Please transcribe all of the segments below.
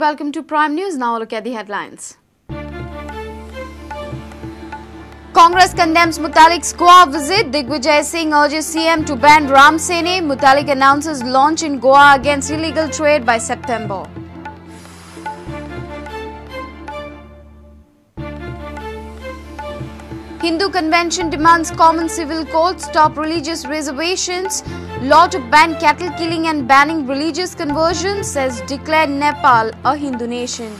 and welcome to Prime News. Now look at the headlines. Congress condemns Mutalik's Goa visit. Digvijay Singh urges CM to ban Ram Sene. Mutalik announces launch in Goa against illegal trade by September. Hindu Convention demands common civil code, stop religious reservations, law to ban cattle killing and banning religious conversions, says declare Nepal a Hindu nation.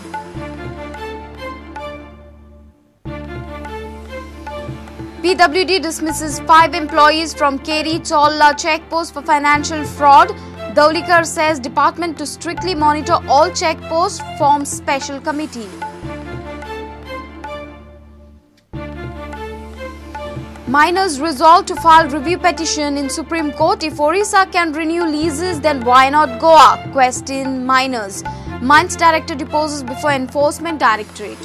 PWD dismisses 5 employees from Keri Cholla checkpost for financial fraud. Daulikar says department to strictly monitor all checkposts, forms special committee. Miners resolve to file review petition in Supreme Court. If Orissa can renew leases, then why not Goa? Question miners. Mines Director deposes before Enforcement Directorate.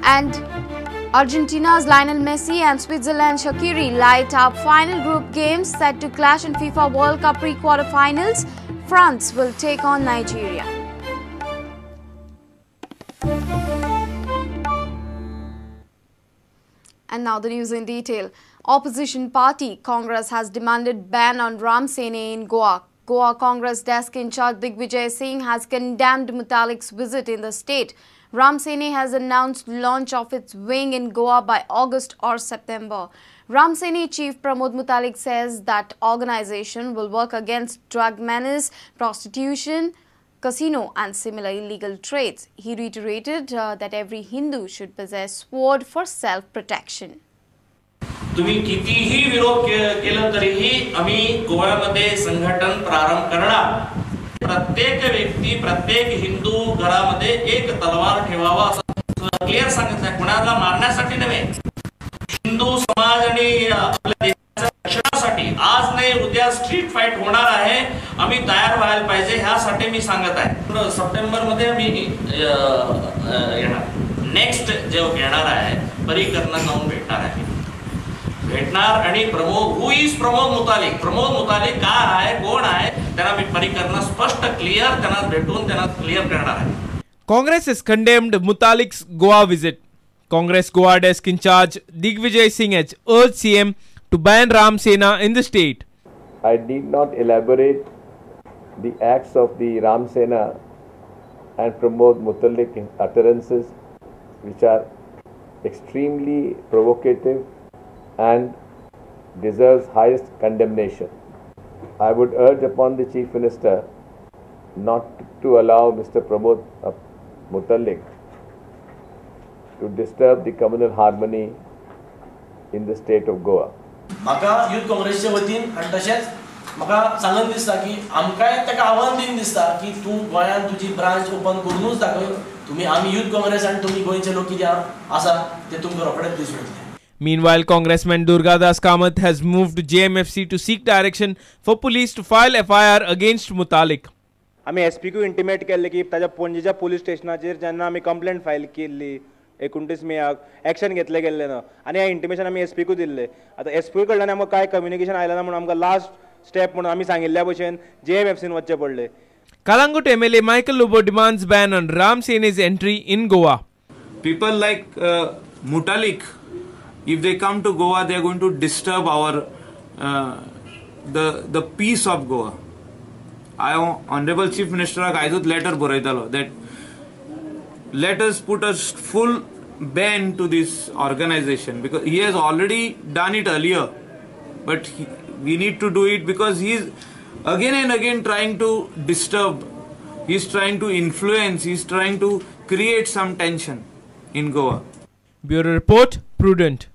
And Argentina's Lionel Messi and Switzerland's Shaqiri light up final group games set to clash in FIFA World Cup pre-quarterfinals. France will take on Nigeria. And now the news in detail. Opposition party Congress has demanded ban on Ram Sene in Goa. Goa Congress desk in charge Digvijay Singh has condemned Mutalik's visit in the state. Ram Sene has announced launch of its wing in Goa by August or September. Ram Sene chief Pramod Mutalik says that organization will work against drug menace, prostitution, casino and similar illegal trades. He reiterated that every Hindu should possess sword for self-protection. तुम्ही कितीही विरोध केला तरीही आम्ही गोव्यामध्ये संघटन प्रारंभ करणार. प्रत्येक व्यक्ती प्रत्येक हिंदू घरामध्ये एक तलवार ठेवावा असं क्लिअर सांगितलं. कोणाला मारण्यासाठी नव्हे, हिंदू समाज आणि आपल्या देशाच्या रक्षणासाठी आज नाही उद्या स्ट्रीट फाईट होणार आहे, आम्ही तयार व्हायला पाहिजे ह्यासाठी मी सांगत आहे. सप्टेंबर मध्ये आम्ही येणार, नेक्स्ट जे येणार आहे परिकरणा जाऊन भेटणार आहे, भेटणार आणि Pramod who is Pramod Mutalik, Pramod Mutalik काय आहे कोण आहे त्यांना मी परिकरणा स्पष्ट क्लिअर त्यांना भेटून त्यांना क्लिअर करणार आहे. Congress has condemned Mutalik's Goa visit. Congress Goa desk in charge Digvijay Singh has urged CM to ban Ram Sena in the state. I need not elaborate the acts of the Ram Sena and Pramod Mutalik utterances, which are extremely provocative and deserves highest condemnation. I would urge upon the Chief Minister not to allow Mr. Pramod Mutalik to disturb the communal harmony in the state of Goa. म्हाका youth काँग्रेसचे वतीन आनी तशेंच म्हाका सांगन दिसता की आमकांय ताका आव्हान दीन दिसता की तूं गोंयांत तुजी ब्रांच ओपन करूनूच दाखय. तुमी आमी युथ काँग्रेस आनी तुमी गोंयचे लोक कितें आसा ते तुमकां रोखडेच दिसून येतलें. Meanwhile, Congressman Durgadas Kamath has moved to JMFC to seek direction for police to file FIR against Mutalik. आमी एसपीक्यू इंटिमेट केल्ले की ताच्या पणजेच्या पुलीस स्टेशनाचेर जेन्ना आमी कंप्लेंट फायल केल्ली 29 मेयाक एक्शन घेतले गेल्ले ना आनी ह्या इंटिमेशन आमी एसपीकू दिल्ले. आतां एसपी कडल्यान आमकां कांय कम्युनिकेशन आयलें ना म्हणून आमकां लास्ट स्टेप म्हणून आमी सांगिल्ल्या भशेन जेएमएफसीन वचचें पडलें. Calangute MLA Michael Lobo demands ban on Ram Sene's entry in Goa. People like Mutalik, if they come to Goa, they are going to disturb our the peace of Goa. I Honorable Chief Minister आयजूच letter बरयतालो that let us put a full ban to this organization, because he has already done it earlier, but we need to do it because he is again and again trying to disturb, he is trying to influence, he is trying to create some tension in Goa. Bureau Report, Prudent.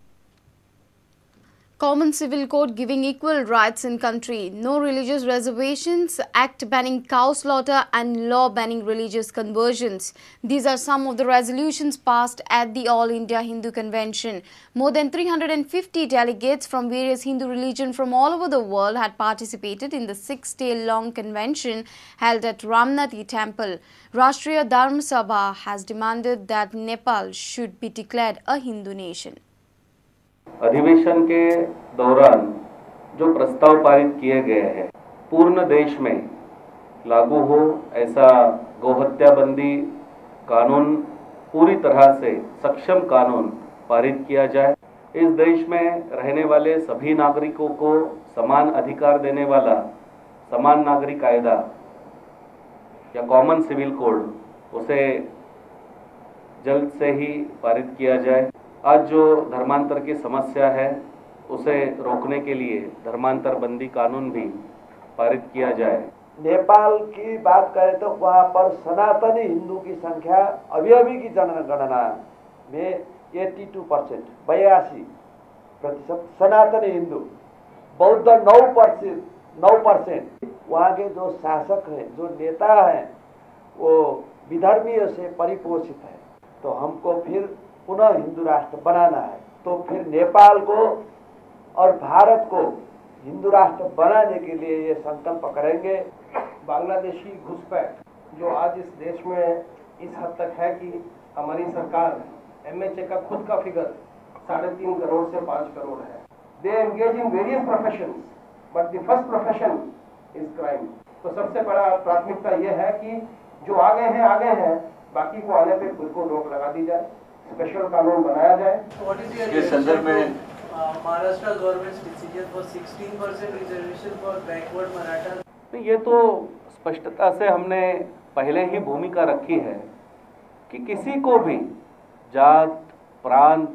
Common Civil Code giving equal rights in country, no religious reservations, act banning cow slaughter and law banning religious conversions. These are some of the resolutions passed at the All India Hindu Convention. More than 350 delegates from various Hindu religions from all over the world had participated in the 6-day-long convention held at Ramnathi Temple. Rashtriya Dharma Sabha has demanded that Nepal should be declared a Hindu nation. अधिवेशन K दौरान जो प्रस्ताव पारित किए गए हैं पूर्ण देश में लागू हो, ऐसा गोहत्या बंदी कानून पूरी तरह से सक्षम कानून पारित किया जाए। इस देश में रहने वाले सभी नागरिकों को समान अधिकार देने वाला समान नागरिक कायदा या कॉमन सिविल कोड, उसे जल्द से ही पारित किया जाए। आज जो धर्मांतर की समस्या है उसे रोकने के लिए धर्मांतर बंदी कानून भी पारित किया जाए। नेपाल की बात करें तो वहाँ पर सनातनी हिंदू की संख्या अभी अभी की जनगणना में 82%, 82% सनातनी हिंदू, बौद्ध 9%। वहाँ के जो शासक हैं, जो नेता हैं, वो विधर्मीय से परिपोषित है। तो हमको फिर पुनः हिंदू राष्ट्र बनाना है, तो फिर नेपाल को और भारत को हिंदू राष्ट्र बनाने के लिए ये संकल्प करेंगे। बांग्लादेशी घुसपैठ जो आज इस देश में इस हद तक है कि हमारी सरकार MHA का खुद का फिगर 3.5 करोड़ से 5 करोड़ है। They engage in various professions but the first profession is crime. तो सबसे बड़ा प्राथमिकता यह है कि जो आ गए हैं, बाकी को आने पे खुद को रोक लगा दी जाए, स्पेशल कानून बनाया जाए। इसके संदर्भ में Maharashtra government's decision for 16% reservation for backward Maratha. ये तो स्पष्टता से हमने पहले ही भूमिका रखी है कि किसी को भी जात, प्रांत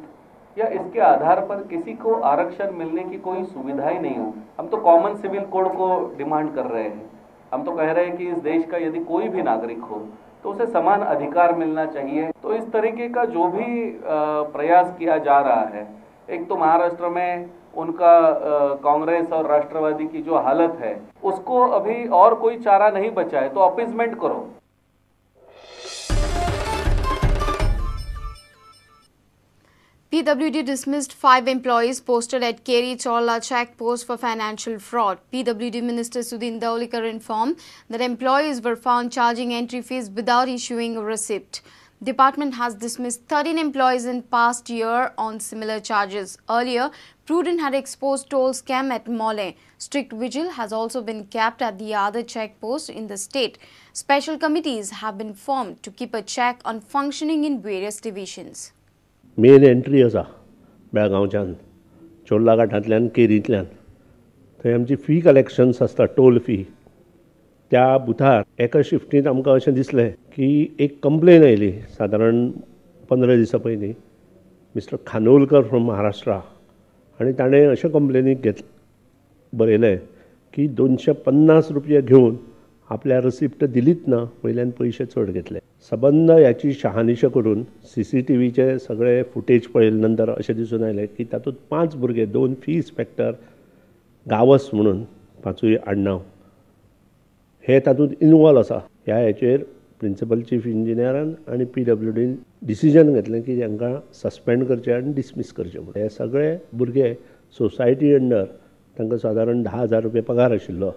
या इसके आधार पर किसी को आरक्षण मिलने की कोई सुविधा ही नहीं हो। हम तो कॉमन सिविल कोड को डिमांड कर रहे हैं। हम तो कह रहे हैं कि इस देश का यदि कोई भी नागरिक हो तो उसे समान अधिकार मिलना चाहिए। तो इस तरीके का जो भी प्रयास किया जा रहा है, एक तो महाराष्ट्र में उनका कांग्रेस और राष्ट्रवादी की जो हालत है उसको अभी और कोई चारा नहीं बचा है, तो अपीजमेंट करो। PWD dismissed 5 employees posted at Keri Chorla check post for financial fraud. PWD Minister Sudin Daulikar informed that employees were found charging entry fees without issuing a receipt. Department has dismissed 13 employees in past year on similar charges. Earlier, Prudent had exposed toll scam at Mole. Strict vigil has also been kept at the other check posts in the state. Special committees have been formed to keep a check on functioning in various divisions. Main entry आसा बेळगांवच्यान चोर्ला घाटांतल्यान केरींतल्यान, थंय आमची fee collections आसता, toll fee. त्या बुथार एका शिफ्टींत आमकां अशें दिसलें की एक कंप्लेन आयली सादारण 15 दिसां पयलीं मिस्टर खानोलकर फ्रॉम महाराष्ट्रा, आनी ताणें अशें कंप्लेनीक बरयलें की 250 रुपया घेवन आपल्या रिसिप्ट दिलीच ना, वयल्यान पयशे चड घेतले. सबंद ह्याची शहानिशा करून CCTVचे सगळे फुटेज पळयले नंतर अशें दिसून आयलें की तातूंत 5 भुरगे, 2 फी इन्स्पेक्टर गावस म्हणून 5 आडनांव हे तातूंत इनवॉल्व आसा. ह्या हेचेर प्रिंसिपल चीफ इंजिनियरान आनी PWDन डिसिजन घेतलें की तांकां सस्पेंड करचें आनी डिसमीस करचें म्हणून. हे सगळे भुरगे सोसायटी अंडर तांकां सादारण 10,000 रुपया पगार आशिल्लो,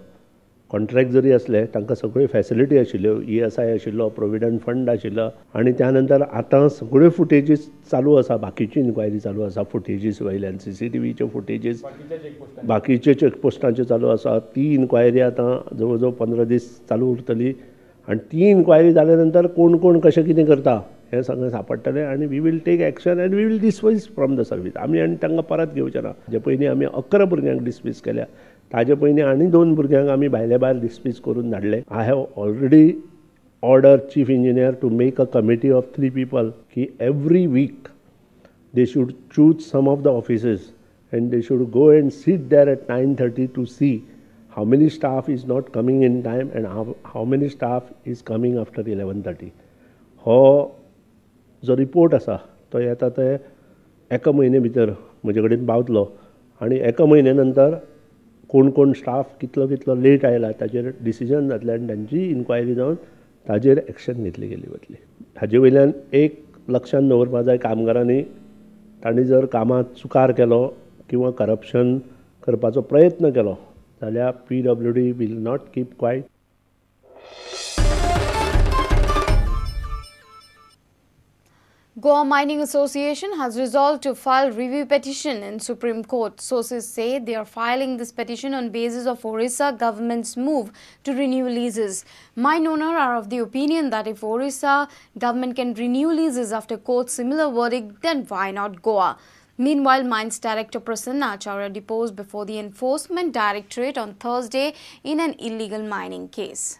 कॉन्ट्रॅक्ट जरी आसले तांकां सगळ्यो फॅसिलिटी आशिल्ल्यो, ESI आशिल्लो, प्रोविडंट फंड आशिल्लो. आनी त्या नंतर आतां सगळ्यो फुटेजीस चालू आसा, बाकीची इन्क्वायरी चालू आसा फुटेजीस वयल्यान, CCTVच्यो फुटेजीस बाकीचे चॅकपोस्टांच्यो चालू आसा. ती इन्क्वायरी आतां जवळ जवळ 15 दीस चालू उरतली आनी ती इन्क्वायरी जाल्या नंतर कोण कोण कशें कितें करता हें सगळें सांपडटलें आनी we will take action and we will dismiss from the service. आमी आनी तांकां परत घेवचे ना. जे पयलीं आमी 11 भुरग्यांक डिसमीस केल्या, ताजे पयलीं आनी 2 भुरग्यांक आमी भायले भायर डिसमीस करून धाडले. I have already order chief engineer to make a committee of 3 people की every week they should choose some of the offices and they should go and sit there at 9:30 to see how many staff is not coming in time and how many staff is coming after 11:30. हो जो report आसा तो येता ते एका म्हयने भितर म्हजे कडेन पावतलो आनी एका म्हयन्या नंतर कोण कोण स्टाफ कितलो कितलो लेट आयला ताजेर डिसिजन जातलें आनी तांची इन्क्वायरी जावन ताजेर एक्शन घेतली गेली वतली. हाजे वयल्यान एक लक्षांत दवरपा जाय, कामगारांनी तांणी जर कामांत चुकार केलो किंवा करप्शन करपाचो प्रयत्न केलो जाल्यार PWD will not keep quiet. Goa Mining Association has resolved to file review petition in Supreme Court. Sources say they are filing this petition on basis of Orissa government's move to renew leases. Mine owners are of the opinion that if Orissa government can renew leases after court's similar verdict, then why not Goa? Meanwhile, Mines Director Prasanna Acharya deposed before the Enforcement Directorate on Thursday in an illegal mining case.